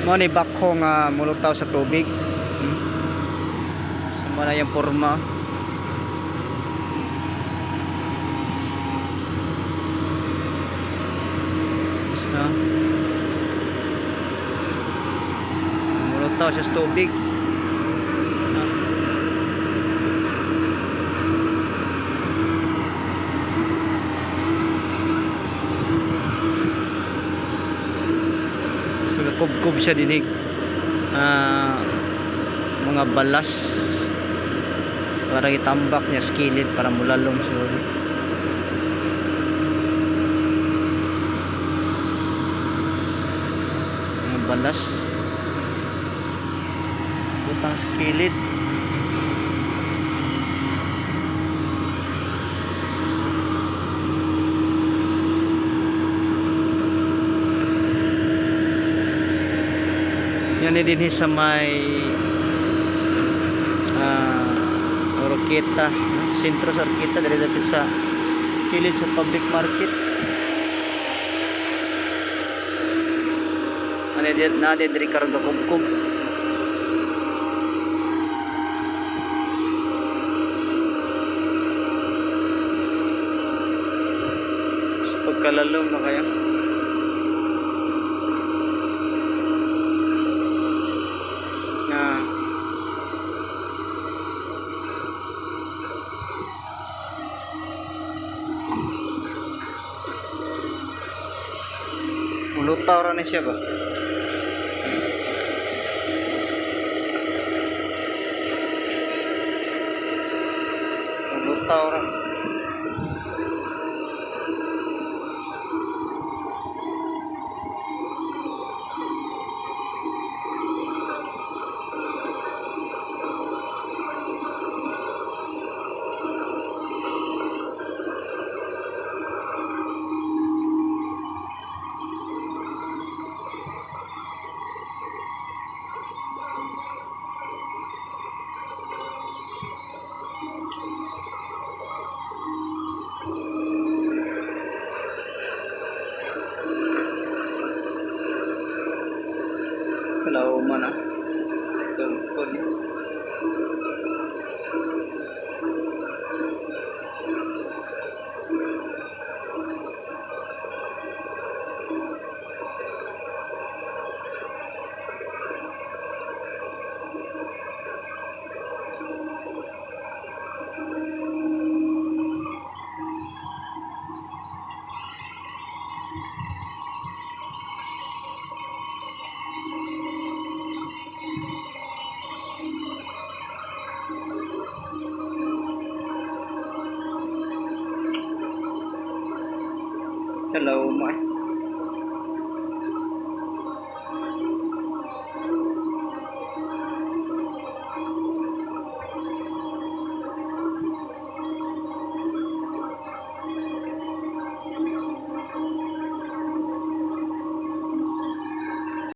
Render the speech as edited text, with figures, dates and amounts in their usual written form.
Mo ni bakho nga mulutaw sa tubig. So mo na yung porma. So, mulutaw siya sa tubig. No? So nakubkob siya dinig. Ah, mga balas para itambak niya sa kilid para mulalom siguro. Mga balas. Butang sa kilid. Yan din sa may Oroqueta, no? Sentro sa Oroqueta, dali dapit sa kilid sa public market. Ano din na din diri karon gakubkob. Sa pagkalalom na kaya. Na mulutaw ra ni siya ba? Mulutaw ra. Kalaw man ah. Tungkol. Hello, ma.